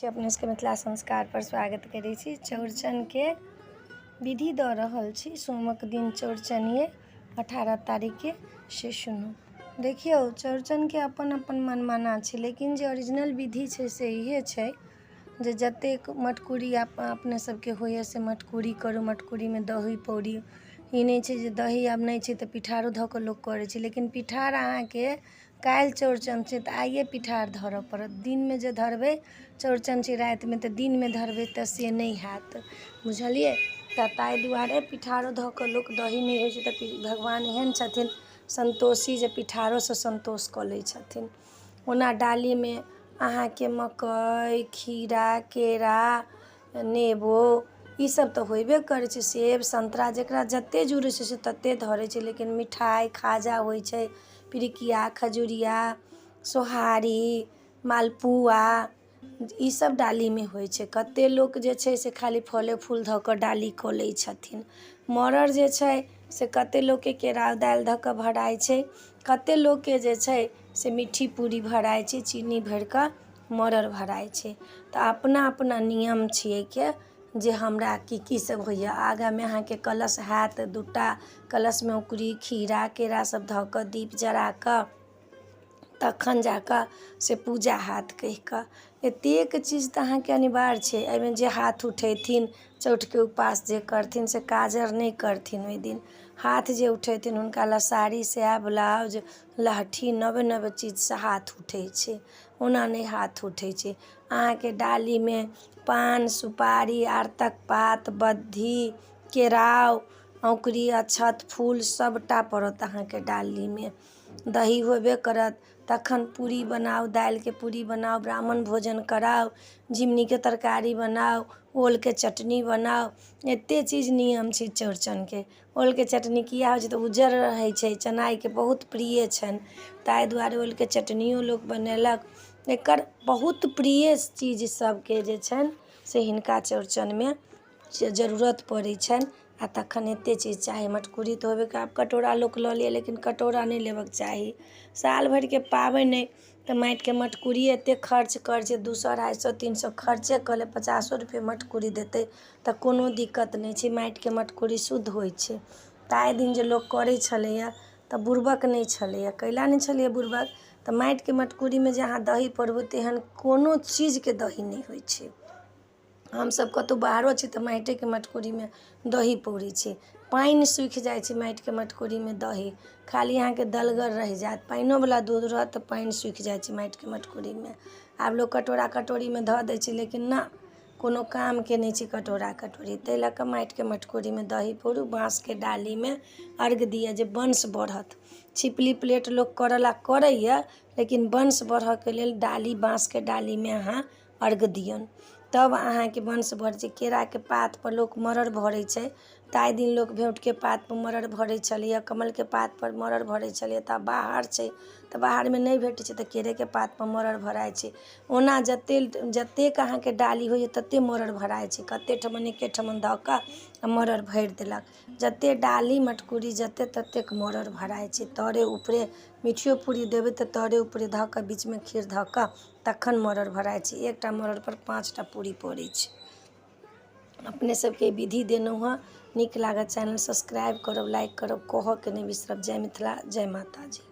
अपने सबके मिथिला संस्कार पर स्वागत करै छी। चौरचनके विधि दऽ रहल छी। सोमक दिन चौरचन ये, 18 तारीखके, से सुनू। देखियौ, चौरचनके अपन अपन मनमाना छै, लेकिन जे ओरिजिनल विधि छै से इहे छै जे जतेक मटकुरी अपने सबके होइए से मटकुरी करू। मटकुरीमे दही पौरी। ई नहि छै जे दही आब नहि छै तऽ पिठारो धऽ कऽ लोक करै छै, लेकिन पिठार अहाँके काल्हि चौरचन छै तऽ आइए पिठार धरऽ पड़त। दिनमे जे धरबै, चौरचन छै रातिमे, तऽ दिनमे धरबै तऽ से नहि हैत, बुझलियै? तऽ ताहि दुआरे पिठारो धऽ कऽ लोक, दही नहि होइ छै तऽ भगवान एहन छथिन सन्तोषी जे पिठारोसँ सन्तोष कऽ लै छथिन। ओना डालीमे अहाँके मकइ, खीरा, केरा, नेबो ईसभ तऽ होयबे करै छै, सेब, संतरा, जकरा जतेक जुड़ै छै से ततेक धरै छै। लेकिन मिठाइ खाजा होइ छै, पिरुकिया, खजुरिया, सोहारी, मालपुआ, ईसभ डालीमे होइ छै। कतेक लोक जे छै से खाली फले फूल धऽ कऽ डाली कऽ लै छथिन। मड़ड़ जे छै से कतेक लोकके केराउ दालि धऽ कऽ भराइ छै, कतेक लोकके जे छै से मिट्ठी पूरी भराइ छै, चीनी भरि कऽ मड़ड़ भराइ छै। तऽ अपना अपना नियम छै एहिके जे हमरा की की सब होइए। आगाँमे अहाँके कलश हैत 2टा, कलशमे औंकुरी, खीरा, केरा सब धऽ कऽ दीप जरा कऽ तखन जा कऽ से पूजा हैत कहि कऽ। एतेक चीज तऽ अहाँके अनिवार्य छै एहिमे। जे हाथ उठेथिन, चौठके उपास जे करथिन से काजर नहि करथिन। ओहि दिन हाथ जे उठेथिन हुनका लए साड़ी, साया, ब्लाउज, लहठी, नव नव चीजसँ हाथ उठै छै, ओना नहि हाथ उठै छै। अहाँके डालीमे पान, सुपारी, आरतक पात, बद्धी, केराउ, औँकुरी, अक्षत, फूल सभटा पड़त अहाँके डालीमे। दही होयबे करत। तखन पूरी बनाउ, दालिके पूरी बनाउ, ब्राह्मण भोजन कराउ, झिङ्गुनीके तरकारी बनाउ, ओलके चटनी बनाउ। एतेक चीज नियम छै चौरचनके। ओलके चटनी किया होइ छै? तऽ उज्जर रहै छै, चनाइके बहुत प्रिय छनि, ताहि दुआरे ओलके चटनियो लोक बनेलक। एकर बहुत प्रिय चीज सभके जे छनि से हिनका चौरचनमे जरूरत पड़ै छनि। आ तखन एतेक चीज चाही। मटकुरी तऽ होबे आब कटोरा लोक लऽ लैए, लेकिन कटोरा नहि लेबक चाही। साल भरिके पाबनि अइ तऽ माटिके मटकुरी एतेक खर्च करै छै, 200, 250, 300 खर्चे कऽ लेब, 50 रुपैए मटकुरी देतै तऽ कोनो दिक्कत नहि छै। माटिके मटकुरी शुद्ध होइ छै। ताहि दिन जे लोक करै छलैए तऽ बुड़बक नहि छलैए। कैला नहि छलैए बुड़बक? तऽ माटिके मटकुरीमे जे अहाँ दही पौरबै, तेहन कोनो चीजके दही नहि होइ छै। हमसभ कतहु बाहरो छी तऽ माटिएके मटकुरीमे दही पौरै छी। पानि सूखि जाइ छै माटिके मटकुरीमे, दही खाली अहाँके दलगर रहि जायत। पानिओवला दूध रहत तऽ पानि सूखि जाइ छै माटिके मटकुरीमे। आब लोक कटोरा कटोरीमे धऽ दै छै, लेकिन ना, कोनो कामके नहि छै कटोरा कटोरी। ताहि लऽ कऽ माटिके मटकुरीमे दही पौरू, बाँसके डालीमे अर्घ दिअ जे वंश बढ़त। छिपली प्लेट लोक करय ला करैए, लेकिन वंश बढ़यके लेल डाली, बाँसके डालीमे अहाँ अर्घ दियौन, तब अहाँके वंश बढ़ै छै। केराके पातपर लोक मड़ड़ भरै छै। ताहि दिन लोक भेँटके पातपर मड़ड़ भरै छलैए, कमलके पातपर मड़ड़ भरै छलैए। तऽ आब बाहर छै तऽ बाहरमे नहि भेटै छै, तऽ केरेके पातपर मड़ड़ भराइ छै। ओना जतेक जतेक अहाँके डाली होइए ततेक मड़ड़ भराइ छै। कतेक ठमन एके ठमन धऽ कऽ आ मड़ड़ भरि देलक। जतेक डाली मटकुरी जतेक ततेक मड़ड़ भराइ छै। तरे ऊपरे मिठियो पूरी देबै तऽ तरे ऊपरे धऽ कऽ, बीचमे खीर धऽ कऽ तखन मड़ड़ भराइ छै। एकटा मड़ड़पर 5टा पूरी पड़ै छै। अपने सबके विधि देलहुँ हँ। नीक लागत चैनल सब्सक्राइब करब, लाइक करब, कहऽके नहि बिसरब। जय मिथिला, जय माताजी।